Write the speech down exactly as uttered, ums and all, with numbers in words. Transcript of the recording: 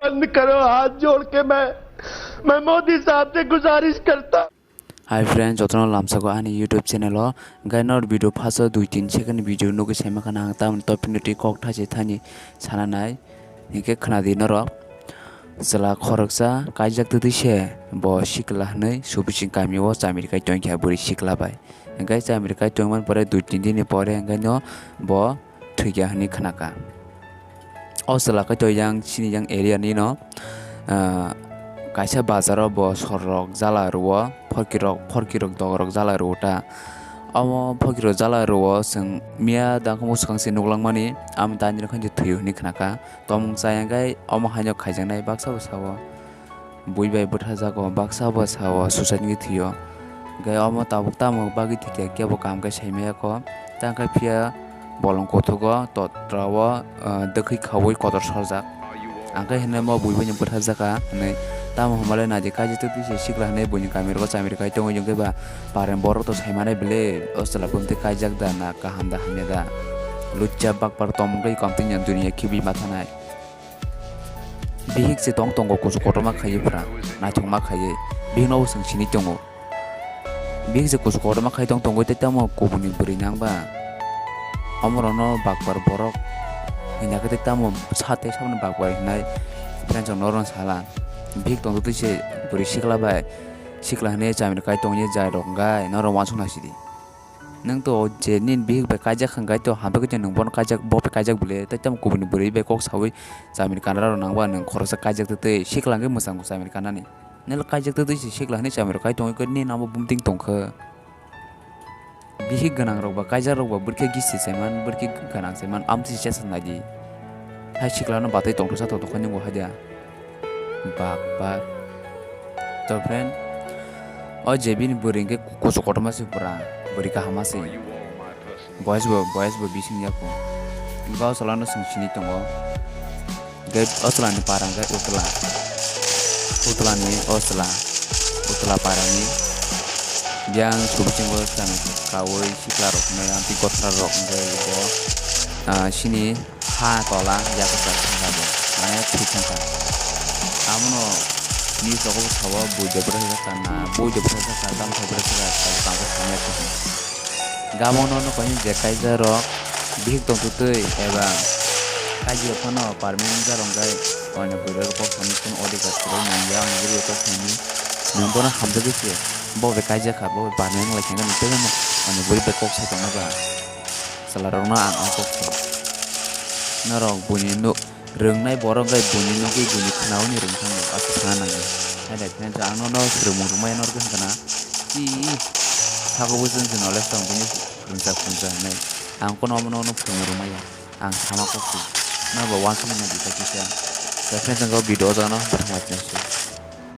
बंद करो, हाथ जोड़ के मैं मैं मोदी साहब से गुजारिश करता। Hi friends, jotono lamsago ani YouTube channel o. Gai nor video phaso dui tin second video nugwi saima khana ang tamni topic no twi kok thaise thani sana nai. Hinkhe khwnadi norok. Chwla khoroksa kaijak twtwi se bo sikla hwnwi Subising kami o chamiri kai tongkha bwrwi sikla bai. Hinkhe chamiri kai tongmani pore dui tin din ni pore hinkhe no bo thwikha hwnwi khnakha. O chwla khe to yang chini yang area ni no, ah, kaisa bazar o bo sor rok jala rwo, phorki rok, phorki rok dog rok jala rwo ta. Omo phorki rok jala rwo chwng miya dangkhe mwswkang se nuklangmani, amo daini rok khe thwio hwnwi khnakha. Tomung chaya khe omo haino khaijaknai baksa bo sao. Bui bai bwtharjago, baksa bo sao suicide wngwi thwio. Hwnkhe omo tabuk tamo bagwi thwikha kebo kaham khe saimaya kho. Tangkhe phiya bolong kothogo totra o, ah, dwkhwi khaui kotor sorjak. Angkhe hinwi mo bui bai bwtharjakha hinwi. Tamo hwnmale naidi kaijak twi twi se sikla hinwi buini kami rogo chamiri kai tongwi wngkhe ba pareng borok to saimanai bwle o chwla bumtwi kaijak da na kaham da hamya da. Lujak bakbar tongmung tei kamtwini duniya khibi mathanai. Bihik se tong tongo kusu kotorma khaiwi phra, naithokma khaiwi. Bihikno bo chwng sini tongo. Bihik se kusu kotorma khai tong tongwi tei tamo kubuni bwrwi nang ba. Omorokno bakbar borok hwnjakhe tei tamo sa tei saboni bakbar hwnai friends rok norokno sala. Bihik tongtwi se bwrwi sikla bai sikla hwnwi chamiri kai tongwi jai rok gai norok uansuk naisidi. Nwng to je nini bihik bai kaijak hwnkhe to hambai khe nwng bono kaijak, bo bai kaijak bwle, tei tamo kubuni bwrwi bai kok saui chamiri kanra rw nang ba nwng khoroksa kaijak twi twi sikla hwnkhe mwchang chamiri kanani. Nelo kaijak twi twi se sikla hwnwi chamiri kai tongwi khe nini amo bumting tongkhe. Bihik gwnang rok ba kaijak rok ba bwrwi khe gisi se man, bwrwi khe gwnang se man, amtwi se chesa naidi. Hai sikla no batwi tongthok sathok tongkha nwng bo haida. Bak bak. To friend, o je bini bwrwi hwnkhe kuchuk kotorma se pura, bwrwi kaham se. Boys bo, boys bo bising ya kho. Hwnkhe o chwla no chwng sini tongo. Hwnkhe o chwla ni para hwnkhe Utla. Utla ni o chwla. Utla para ni. Biyang subisingo chwng kaui sikla rok hwnwi amtwi kothra rok hwnkhe bo, ah, sini ha tola yakasa thangkha bo, mane thwi thangkha. Abono news rogo bo sao, bui de bwrwi sakha na, bui de bwrwi sakha, tamsa bwrwi sakha, sabo tangkha samya thangkha. Gabon no nokoni je kaijak rok bihik tong twtwi eba kaijak phano permanent wngya rok gai, oino bwrwi rok kok sani phano odhikar kwrwi manya, ang bwrwi kok sani nwng bono hamjagwi se, bo bai kaijak kha, bo bai permanent wng lai khe nang tei oino bwrwi bai kok sai tongma ba. Chwla rok no ang o kok se. Norok buini nuk rwngnai borok bai buini nugwi buini khwnaui ni rwngthang bo aswk sana nangnai. Hai dai khe ang nono swrwngmung rwngmaya norok wngkha na. Chi saka bo chwng se knowledge tong buini rwngchak phuncha hinwi. Ang kono omo nono phwrwngmung rwngmaya. Ang sama kok se. Norok bo uansukmani nai di kisa. Tei friends ang o video o jaga no bwthang bai tongsi.